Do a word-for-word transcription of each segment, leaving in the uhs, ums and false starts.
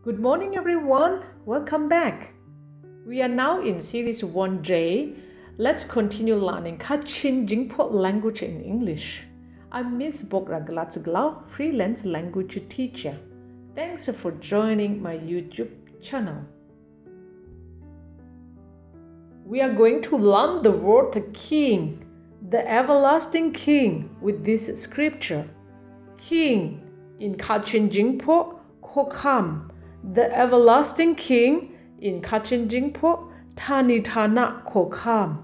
Good morning, everyone. Welcome back. We are now in Series one J. Let's continue learning Kachin Jingpho language in English. I'm Miss Bokra Galatsaglau, freelance language teacher. Thanks for joining my YouTube channel. We are going to learn the word King, the everlasting King, with this scripture. King, in Kachin Jingpho, Hkawhkam, the everlasting King, in Kachin Jingpho, Htani Htana Hkawhkam.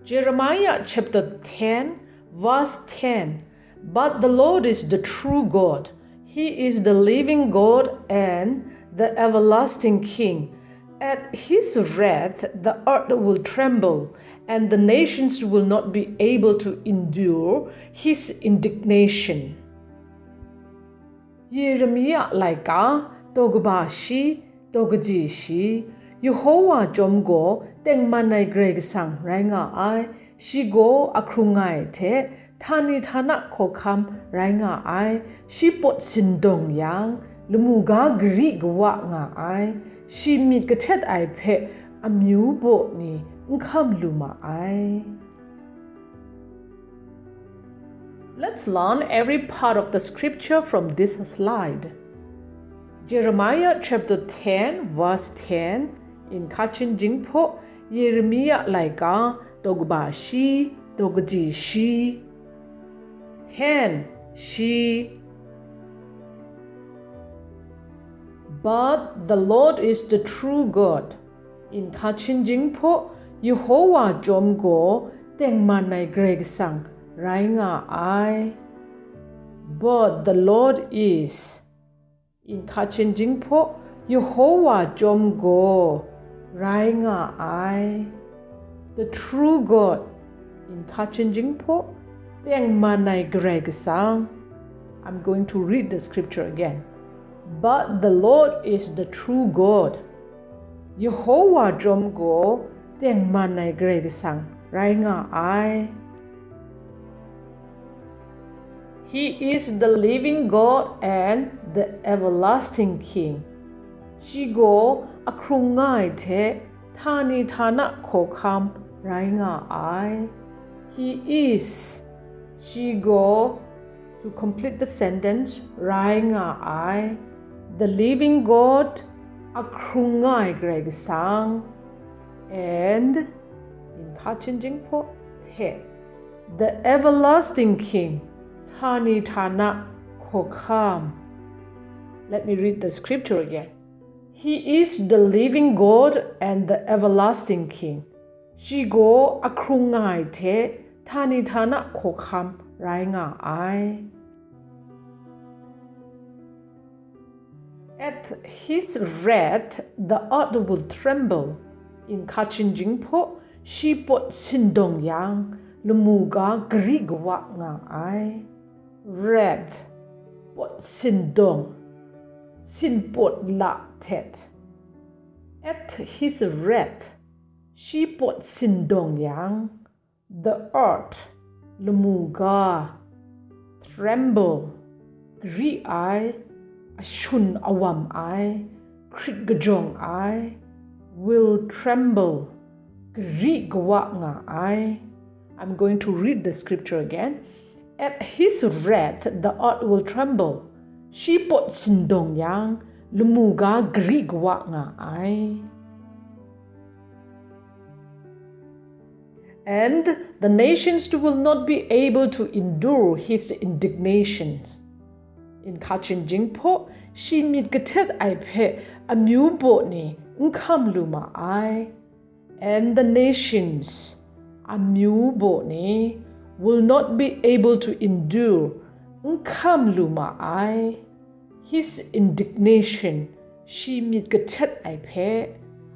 Jeremiah chapter ten, verse ten. But the Lord is the true God. He is the living God and the everlasting King. At his wrath, the earth will tremble, and the nations will not be able to endure his indignation. Yeremia laika, daw kaba shi, daw kaji shi. Yehowa chyawm gaw tengman ai Karai Kasang rai nga ai. Shi gaw ahkrung nga ai hte htani htana hkawhkam rai nga ai. Shi pawt sindawng yang, lamu ga gari kawa nga ai. Shi myit kahtet ai hpe amyu baw ni n hkam lu ma ai. Let's learn every part of the scripture from this slide. Jeremiah chapter ten, verse ten, in Kachin Jingpho, Yeremia laika, daw kaba shi, daw kaji shi. Ten, shi. But the Lord is the true God. In Kachin Jingpho, Yehowa chyawm gaw tengman ai Karai Kasang rai nga ai. But the Lord is. In Kachin Jingpho, Yehowa chyawm gaw rai nga ai. The true God. In Kachin Jingpho, tengman ai Karai Kasang. I'm going to read the scripture again. But the Lord is the true God. Yehowa chyawm gaw tengman ai Karai Kasang rai nga ai. He is the living God and the everlasting King. Shi gaw ahkrung nga ai hte htani htana hkawhkam rai nga ai. He is. Shi gaw, to complete the sentence, rai nga ai. The living God, ahkrung nga ai Karai Kasang. And, in Kachin Jingpho, hte. The everlasting King, htani htana hkawhkam. Let me read the scripture again. He is the living God and the everlasting King. Shi gaw ahkrung nga ai hte htani htana hkawhkam rai nga ai. At his wrath, the earth will tremble. In Kachin Jingpho, shi pawt sindawng yang, lamu ga gari kawa nga ai. Wrath, pawt sindawng, sinpawt la htet. At his wrath, shi pawt sindawng yang, the earth, lamu ga, tremble, gari ai, ashun awam ai, hkrit kajawng ai, will tremble, gari kawa nga ai. I'm going to read the scripture again. At his wrath, the earth will tremble. Shi pawt sindawng yang, lamu ga gari kawa nga ai. And the nations will not be able to endure his indignations. In Kachin Jingpho, shi myit kahtet ai hpe amyu baw ni n hkam lu ma ai. And the nations, amyu baw ni, will not be able to endure, n hkam lu ma ai. His indignation, shi myit kahtet ai hpe.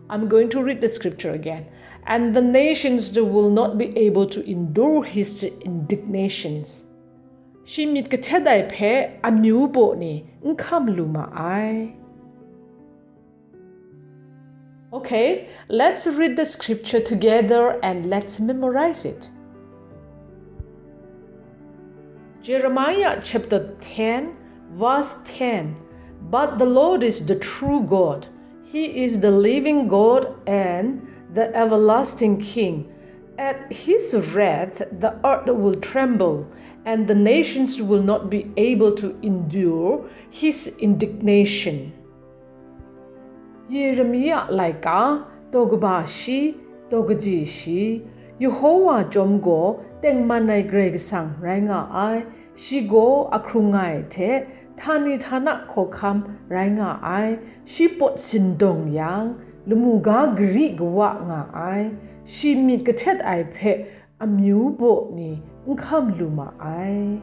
I'm going to read the scripture again. And the nations will not be able to endure his indignations. Shi myit kahtet ai hpe amyu baw ni n hkam lu ma ai. Okay, let's read the scripture together and let's memorize it. Jeremiah chapter ten, verse ten. But the Lord is the true God. He is the living God and the everlasting King. At his wrath, the earth will tremble, and the nations will not be able to endure his indignation. Yeremia laika, daw kaba shi, daw kaji shi. Yehowa chyawm gaw tengman ai Karai Kasang rai nga ai. Shi gaw ahkrung nga ai hte, htani htana hkawhkam rai nga ai. Shi pawt sindawng yang, lamu ga gari kawa nga ai. Shi myit kahtet ai hpe amyu baw ni n hkam lu ma ai.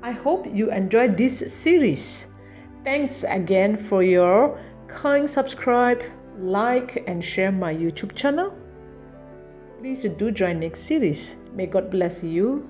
I hope you enjoyed this series. Thanks again for your kind subscribe, like, and share my YouTube channel. Please do join next series. May God bless you.